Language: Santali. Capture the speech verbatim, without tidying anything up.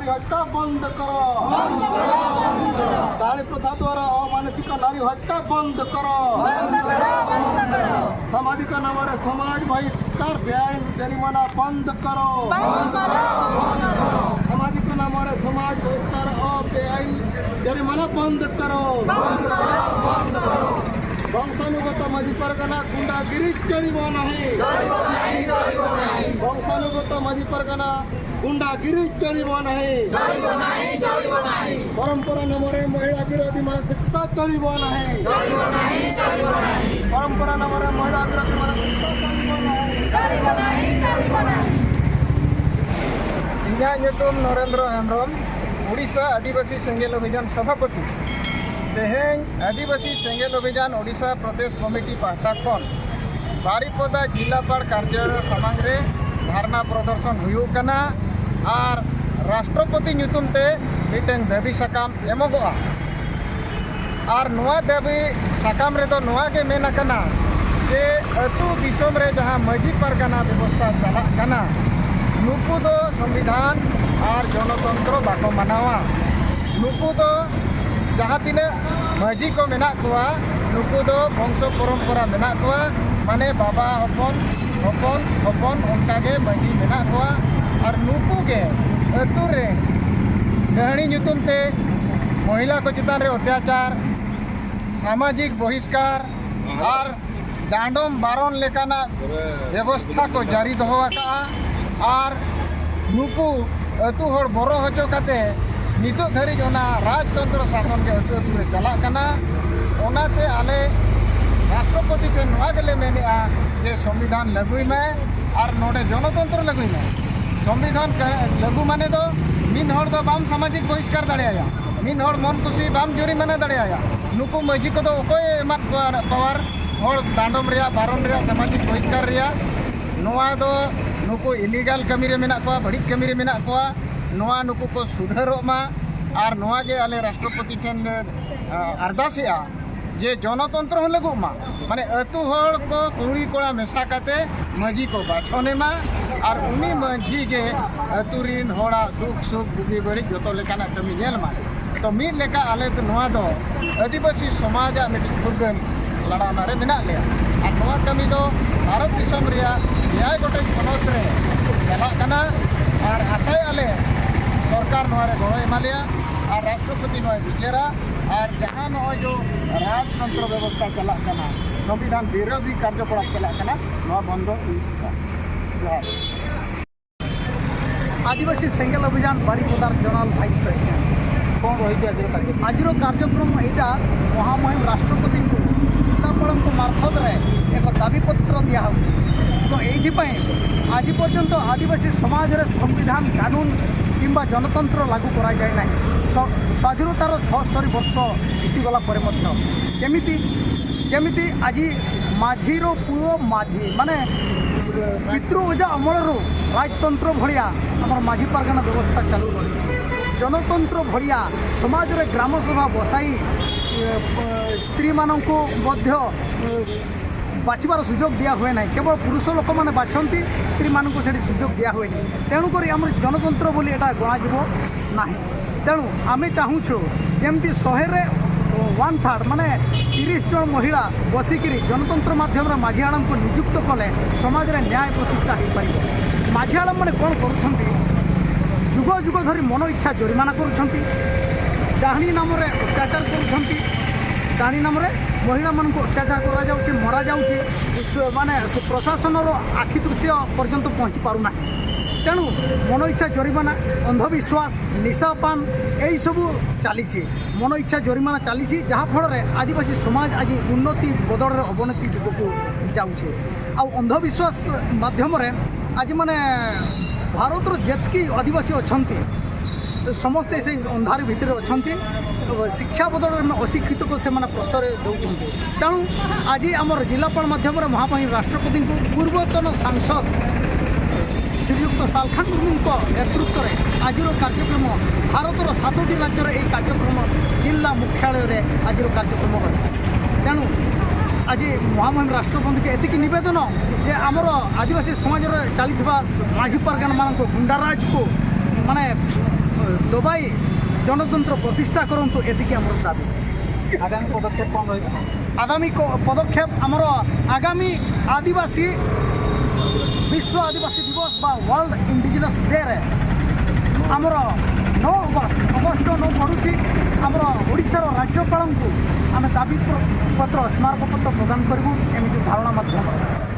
हत्या बंद करो। दाड़ी प्रथा द्वारा अमानसिक नारी हत्या बंद करो। सामाजिक नाम रे समाज बहिष्कार, बेआईन जरिमाना बंद करो। सामाजिक नाम रे समाज बहिष्कार और बेआईन जरिमाना बंद करो। वंशानुगत मझी परगना गुंडागिरी चलिबो नहीं। वंशानुगत मझी परगना गुंडागिरी चलिबो नहीं। परंपरा नाम रे महिला विरोधी मानसिकता चलिबो नहीं। परंपरा नाम रे महिला विरोधी मानसिकता चलिबो नहीं। ᱤᱧᱟᱹᱜ ᱧᱩᱛᱩᱢ ᱱᱚᱨᱮᱱᱫᱨᱚ ᱦᱮᱢᱵᱨᱚᱢ, ᱩᱲᱤᱥᱥᱟ ᱟᱹᱫᱤᱵᱟᱹᱥᱤ ᱥᱮᱸᱜᱮᱞ ᱚᱵᱷᱤᱡᱟᱱ ᱥᱚᱵᱷᱟᱯᱚᱛᱤ᱾ ᱛᱮᱦᱮᱧ ᱟᱹᱫᱤᱵᱟᱹᱥᱤ ᱥᱮᱸᱜᱮᱞ ᱚᱵᱷᱤᱡᱟᱱ ᱳᱰᱤᱥᱟ ᱯᱨᱚᱫᱮᱥ ᱠᱚᱢᱤᱴᱤ ᱯᱟᱦᱴᱟ ᱠᱷᱚᱱ ᱵᱟᱨᱤᱯᱚᱫᱟ ᱡᱤᱞᱟᱯᱟᱲ ᱠᱟᱨᱡᱟᱞᱚᱭ ᱥᱟᱢᱟᱝ ᱨᱮ ᱫᱷᱟᱨᱱᱟ ᱯᱨᱚᱫᱚᱨᱥᱚᱱ ᱦᱩᱭᱩᱜ ᱠᱟᱱᱟ᱾ ᱟᱨ ᱨᱟᱥᱴᱨᱚᱯᱚᱛᱤ ᱧᱩᱛᱩᱢ ᱛᱮ ᱢᱤᱫᱴᱟᱝ ᱫᱟᱹᱵᱤ ᱥᱟᱠᱟᱢ ᱮᱢᱚᱜᱚᱜᱼᱟ᱾ ᱟᱨ ᱱᱚᱣᱟ ᱫᱟᱹᱵᱤ ᱥᱟᱠᱟᱢ ᱨᱮᱫᱚ ᱱᱚᱣᱟ ᱜᱮ ᱢᱮᱱ ᱟᱠᱟᱱᱟ ᱡᱮ ᱟᱹᱛᱩ ᱫᱤᱥᱚᱢ ᱨᱮ ᱡᱟᱦᱟᱸ ᱢᱟᱹᱡᱷᱤ ᱯᱟᱨᱜᱟᱱᱟ ᱵᱮᱵᱚᱥᱛᱷᱟ ᱪᱟᱞᱟᱜ ᱠᱟᱱᱟ, ᱱᱩᱠᱩ ᱫᱚ ᱥᱚᱝᱵᱤᱫᱷᱟᱱ ᱟᱨ ᱜᱚᱱᱚᱛᱚᱱᱛᱨᱚ ᱵᱟᱠᱚ ᱢᱟᱱᱟᱣᱟ᱾ ᱱᱩᱠᱩ ᱫᱚ ᱡᱟᱦᱟᱸ ᱛᱤᱱᱟᱹᱜ ᱢᱟᱹᱡᱷᱤ ᱠᱚ ᱢᱮᱱᱟᱜ ᱠᱚᱣᱟ, ᱱᱩᱠᱩ ᱫᱚ ᱵᱚᱝᱥᱚ ᱯᱚᱨᱚᱢᱯᱚᱨᱟ ᱢᱮᱱᱟᱜ ᱠᱚᱣᱟ, ᱢᱟᱱᱮ ᱵᱟᱵᱟ ᱦᱚᱯᱚᱱ, ᱦᱚᱯᱚᱱ, ᱦᱚᱯᱚᱱ, ᱚᱱᱠᱟ ᱜᱮ ᱢᱟᱹᱡᱷᱤ ᱢᱮᱱᱟᱜ ᱠᱚᱣᱟ᱾ ᱟᱨ ᱱᱩᱠᱩ ᱜᱮ ᱟᱹᱛᱩ ᱨᱮ ᱰᱟᱹᱦᱲᱤ ᱧᱩᱛᱩᱢ ᱛᱮ ᱢᱚᱦᱤᱞᱟ ᱠᱚ ᱪᱮᱛᱟᱱ ᱨᱮ ᱚᱛᱛᱟᱪᱟᱨ, ᱥᱟᱢᱟᱡᱤᱠ ᱵᱚᱦᱤᱥᱠᱟᱨ ᱟᱨ ᱰᱟᱸᱰᱚᱢ ᱵᱟᱨᱚᱱ ᱞᱮᱠᱟᱱᱟᱜ ᱵᱮᱵᱚᱥᱛᱷᱟ ᱠᱚ ᱡᱟᱹᱨᱤ ᱫᱚᱦᱚ ᱟᱠᱟᱫᱼᱟ᱾ ᱟᱨ ᱱᱩᱠᱩ ᱟᱹᱛᱩ ᱦᱚᱲ ᱵᱚᱨᱚ ᱦᱚᱪᱚ ᱠᱟᱛᱮ ᱱᱤᱛᱚᱜ ᱫᱷᱟᱹᱨᱤᱡ ᱚᱱᱟ ᱨᱟᱡᱽᱛᱚᱱᱛᱨᱚ ᱥᱟᱥᱚᱱ ᱜᱮ ᱟᱹᱛᱩ ᱟᱹᱛᱩ ᱨᱮ ᱪᱟᱞᱟᱜ ᱠᱟᱱᱟ᱾ ᱚᱱᱟᱛᱮ ᱟᱞᱮ ᱨᱟᱥᱴᱨᱚᱯᱚᱛᱤ ᱴᱷᱮᱱ ᱱᱚᱣᱟ ᱜᱮᱞᱮ ᱢᱮᱱᱮᱫᱼᱟ ᱡᱮ ᱥᱚᱝᱵᱤᱫᱷᱟᱱ ᱞᱟᱹᱜᱩᱭ ᱢᱮ ᱟᱨ ᱱᱚᱰᱮ ᱜᱚᱱᱚᱛᱚᱱᱛᱨᱚ ᱞᱟᱹᱜᱩᱭ ᱢᱮ᱾ ᱥᱚᱝᱵᱤᱫᱷᱟᱱ ᱠᱟ-, ᱞᱟᱹᱜᱩ ᱢᱟᱱᱮ ᱫᱚ ᱢᱤᱫ ᱦᱚᱲ ᱫᱚ ᱵᱟᱢ ᱥᱟᱢᱟᱡᱤᱠ ᱵᱚᱦᱤᱥᱠᱟᱨ ᱫᱟᱲᱮᱭᱟᱭᱟ, ᱢᱤᱫ ᱦᱚᱲ ᱢᱚᱱ ᱠᱩᱥᱤ ᱵᱟᱢ ᱡᱩᱨᱤᱢᱟᱱᱟ ᱫᱟᱲᱮᱭᱟᱭᱟ᱾ ᱱᱩᱠᱩ ᱢᱟᱹᱡᱷᱤ ᱠᱚᱫᱚ ᱚᱠᱚᱭᱮ ᱮᱢᱟᱫ ᱠᱚᱣᱟ ᱯᱟᱣᱟᱨ ᱦᱚᱲ ᱰᱟᱸᱰᱚᱢ ᱨᱮᱭᱟᱜ, ᱵᱟᱨᱚᱱ ᱨᱮᱭᱟᱜ, ᱥᱟᱢᱟᱡᱤᱠ ᱵᱚᱦᱤᱥᱠᱟᱨ ᱨᱮᱭᱟᱜ? ᱱᱚᱣᱟ ᱫᱚ ᱱᱩᱠᱩ ᱤᱞᱤᱜᱟᱞ ᱠᱟᱹᱢᱤ ᱨᱮ ᱢᱮᱱᱟᱜ ᱠᱚᱣᱟ, ᱵᱟᱹᱲᱤᱡ ᱠᱟᱹᱢᱤ ᱨᱮ ᱢᱮᱱᱟᱜ ᱠᱚᱣᱟ᱾ ᱱᱚᱣᱟ ᱱᱩᱠᱩ ᱠᱚ ᱥᱩᱫᱷᱟᱹᱨᱚᱜ ᱢᱟ᱾ ᱟᱨ ᱱᱚᱣᱟ ᱜᱮ ᱟᱞᱮ ᱨᱟᱥᱴᱨᱚᱯᱚᱛᱤ ᱴᱷᱮᱱ ᱞᱮ, ᱟ, ᱟᱨᱫᱟᱥᱮᱜᱼᱟ ᱡᱮ ᱜᱚᱱᱚᱛᱚᱱᱛᱨᱚ ᱦᱚᱸ ᱞᱟᱹᱜᱩᱜ ᱢᱟ, ᱢᱟᱱᱮ ᱟᱹᱛᱩ ᱦᱚᱲ ᱠᱚ ᱠᱩᱲᱤ ᱠᱚᱲᱟ ᱢᱮᱥᱟ ᱠᱟᱛᱮ ᱢᱟᱹᱡᱷᱤ ᱠᱚ ᱵᱟᱪᱷᱚᱱ ᱮᱢᱟ᱾ ᱟᱨ ᱩᱱᱤ ᱢᱟᱹᱡᱷᱤ ᱜᱮ ᱟᱹᱛᱩ ᱨᱤᱱ ᱦᱚᱲᱟᱜ ᱫᱩᱠ ᱥᱩᱠ ᱵᱩᱜᱤ ᱵᱟᱹᱲᱤᱡ ᱡᱚᱛᱚ ᱞᱮᱠᱟᱱᱟᱜ ᱠᱟᱹᱢᱤ ᱧᱮᱞ ᱢᱟᱭ᱾ ᱛᱚ ᱢᱤᱫ ᱞᱮᱠᱟ ᱟᱞᱮ ᱫᱚ ᱱᱚᱣᱟ ᱫᱚ ᱟᱹᱫᱤᱵᱟᱹᱥᱤ ᱥᱚᱢᱟᱡᱟᱜ ᱢᱤᱫᱴᱤᱡ ᱯᱷᱩᱨᱜᱟᱹᱞ ᱞᱟᱲᱟᱣᱱᱟ ᱨᱮ ᱢᱮᱱᱟᱜ ᱞᱮᱭᱟ᱾ ᱟᱨ ᱱᱚᱣᱟ ᱠᱟᱹᱢᱤ ᱫᱚ ᱵᱷᱟᱨᱚᱛ ᱫᱤᱥᱚᱢ ᱨᱮᱭᱟᱜ ᱮᱭᱟᱭ ᱜᱚᱴᱮᱡ ᱯᱚᱱᱚᱛ ᱨᱮ ᱪᱟᱞᱟᱜ ᱠᱟᱱᱟ᱾ ᱟᱨ ᱟᱥᱟᱭᱮᱫᱼᱟ ᱞᱮ ᱥᱚᱨᱠᱟᱨ ᱱᱚᱣᱟ ᱨᱮ ᱜᱚᱲᱚᱭ ᱮᱢᱟ ᱞᱮᱭᱟ ᱟᱨ ᱨᱟᱥᱴᱨᱚᱯᱚᱛᱤ ᱱᱚᱣᱟᱭ ᱵᱤᱪᱟᱹᱨᱟ᱾ ᱟᱨ ᱡᱟᱦᱟᱸ ᱱᱚᱜᱼᱚᱭ ᱡᱮ ᱨᱟᱡᱽᱛᱚᱱᱛᱨᱚ ᱵᱮᱵᱚᱥᱛᱷᱟ ᱪᱟᱞᱟᱜ ᱠᱟᱱᱟ, ᱥᱚᱝᱵᱤᱫᱷᱟᱱ ᱵᱤᱨᱳᱫᱷᱤ ᱠᱟᱨᱡᱚᱠᱚᱞᱟᱯ ᱪᱟᱞᱟᱜ ᱠᱟᱱᱟ, ᱱᱚᱣᱟ ᱵᱚᱱᱫᱚ ᱦᱩᱭᱩᱜᱼᱟ᱾ ᱡᱚᱦᱟᱨ᱾ ଆଦିବାସୀ ସେଙ୍ଗେଲ ଅଭିଯାନ ବାରିପଦାର ଜେନେରାଲ ଭାଇସ୍ ପ୍ରେସିଡେଣ୍ଟ। କ'ଣ ରହିଛି ଆଜିର କାର୍ଯ୍ୟକ୍ରମ? ଆଜିର କାର୍ଯ୍ୟକ୍ରମ ଏଇଟା, ମହାମହିମ ରାଷ୍ଟ୍ରପତିଙ୍କୁ ଜିଲ୍ଲାପାଳଙ୍କ ମାର୍ଫତରେ ଏକ ଦାବିପତ୍ର ଦିଆହେଉଛି। ତ ଏଇଥିପାଇଁ ଆଜି ପର୍ଯ୍ୟନ୍ତ ଆଦିବାସୀ ସମାଜରେ ସମ୍ବିଧାନ, କାନୁନ କିମ୍ବା ଜନତନ୍ତ୍ର ଲାଗୁ କରାଯାଏ ନାହିଁ। ସ-, ସ୍ୱାଧୀନତାର ଛଅସ୍ତରୀ ବର୍ଷ ବିତିଗଲା ପରେ ମଧ୍ୟ କେମିତି, ଯେମିତି ଆଜି ମାଝିର ପୁଅ ମାଝି, ମାନେ ପିତୃ ଅଜା ଅମଳରୁ ରାଜତନ୍ତ୍ର ଭଳିଆ ଆମର ମାଝି ପାରଗାନା ବ୍ୟବସ୍ଥା ଚାଲୁ ରହିଛି। ଜନତନ୍ତ୍ର ଭଳିଆ ସମାଜରେ ଗ୍ରାମସଭା ବସାଇ, ଏ, ପ-, ସ୍ତ୍ରୀମାନଙ୍କୁ ମଧ୍ୟ, ଏ, ବାଛିବାର ସୁଯୋଗ ଦିଆ ହୁଏ ନାହିଁ। କେବଳ ପୁରୁଷ ଲୋକମାନେ ବାଛନ୍ତି, ସ୍ତ୍ରୀମାନଙ୍କୁ ସେଠି ସୁଯୋଗ ଦିଆ ହୁଏନି। ତେଣୁକରି ଆମର ଜନତନ୍ତ୍ର ବୋଲି ଏଇଟା ଗଣାଯିବ ନାହିଁ। ତେଣୁ ଆମେ ଚାହୁଁଛୁ ଯେମିତି ଶହେରେ ୱାନ୍ ଥାର୍ଡ, ମାନେ ତିରିଶ ଜଣ ମହିଳା ବସିକିରି ଜନତନ୍ତ୍ର ମାଧ୍ୟମରେ ମାଝି ଆଡ଼ମକୁ ନିଯୁକ୍ତ କଲେ ସମାଜରେ ନ୍ୟାୟ ପ୍ରତିଷ୍ଠା ହେଇପାରିବ। ମାଝି ଆଡ଼ମମାନେ କ'ଣ କରୁଛନ୍ତି? ଯୁଗ ଯୁଗ ଧରି ମନ ଇଚ୍ଛା ଜରିମାନା କରୁଛନ୍ତି, ଡାହାଣୀ ନାମରେ ଅତ୍ୟାଚାର କରୁଛନ୍ତି, ଡାହାଣୀ ନାମରେ ମହିଳାମାନଙ୍କୁ ଅତ୍ୟାଚାର କରାଯାଉଛି, ମରାଯାଉଛି। ବିଶ୍ୱ-, ମାନେ ସୁ-, ପ୍ରଶାସନର ଆଖି ଦୃଶ୍ୟ ପର୍ଯ୍ୟନ୍ତ ପହଞ୍ଚି ପାରୁନାହିଁ। ତେଣୁ ମନ ଇଚ୍ଛା ଜରିମାନା, ଅନ୍ଧବିଶ୍ୱାସ, ନିଶାପାନ, ଏଇସବୁ ଚାଲିଛି। ମନ ଇଚ୍ଛା ଜରିମାନା ଚାଲିଛି, ଯାହାଫଳରେ ଆଦିବାସୀ ସମାଜ ଆଜି ଉନ୍ନତି ବଦଳରେ ଅବନତି ଦିଗକୁ ଯାଉଛି। ଆଉ ଅନ୍ଧବିଶ୍ୱାସ ମାଧ୍ୟମରେ ଆଜି, ମାନେ, ଭାରତର ଯେତିକି ଆଦିବାସୀ ଅଛନ୍ତି, ସମସ୍ତେ ସେଇ ଅନ୍ଧାର ଭିତରେ ଅଛନ୍ତି। ଶିକ୍ଷା ବଦଳରେ, ମାନେ, ଅଶିକ୍ଷିତକୁ ସେମାନେ ପ୍ରଶ୍ରୟ ଦେଉଛନ୍ତି। ତେଣୁ ଆଜି ଆମର ଜିଲ୍ଲାପାଳ ମାଧ୍ୟମରେ ମହାମହିମ ରାଷ୍ଟ୍ରପତିଙ୍କୁ, ପୂର୍ବତନ ସାଂସଦ ଶ୍ରୀଯୁକ୍ତ ସାଲଖାନ ମୁର୍ମୁଙ୍କ ନେତୃତ୍ୱରେ ଆଜିର କାର୍ଯ୍ୟକ୍ରମ, ଭାରତର ସାତଟି ରାଜ୍ୟର ଏହି କାର୍ଯ୍ୟକ୍ରମ ଜିଲ୍ଲା ମୁଖ୍ୟାଳୟରେ ଆଜିର କାର୍ଯ୍ୟକ୍ରମ ରହିଛି। ତେଣୁ ଆଜି ମହାମହିମ ରାଷ୍ଟ୍ରପତିଙ୍କୁ ଏତିକି ନିବେଦନ ଯେ ଆମର ଆଦିବାସୀ ସମାଜରେ ଚାଲିଥିବା ମାଝୀ ପାରଗାନାମାନଙ୍କ ଗୁଣ୍ଡାରାଜକୁ ମାନେ ଦବାଇ ଗଣତନ୍ତ୍ର ପ୍ରତିଷ୍ଠା କରନ୍ତୁ, ଏତିକି ଆମର ଦାବି। ଆଗାମୀ ପଦକ୍ଷେପ କ'ଣ ରହିବ? ଆଗାମୀ କ- ପଦକ୍ଷେପ ଆମର ଆଗାମୀ ଆଦିବାସୀ ବିଶ୍ୱ ଆଦିବାସୀ ଦିବସ ବା ୱାର୍ଲଡ ଇଣ୍ଡିଜିନସ୍ ଡେରେ ଆମର ନଅ ଅଗଷ୍ଟ, ଅଗଷ୍ଟ ନଅ ପଡ଼ୁଛି, ଆମର ଓଡ଼ିଶାର ରାଜ୍ୟପାଳଙ୍କୁ ଆମେ ଦାବି ପ୍ର- ପତ୍ର, ସ୍ମାରକପତ୍ର ପ୍ରଦାନ କରିବୁ ଏମିତି ଧାରଣା ମାଧ୍ୟମରେ।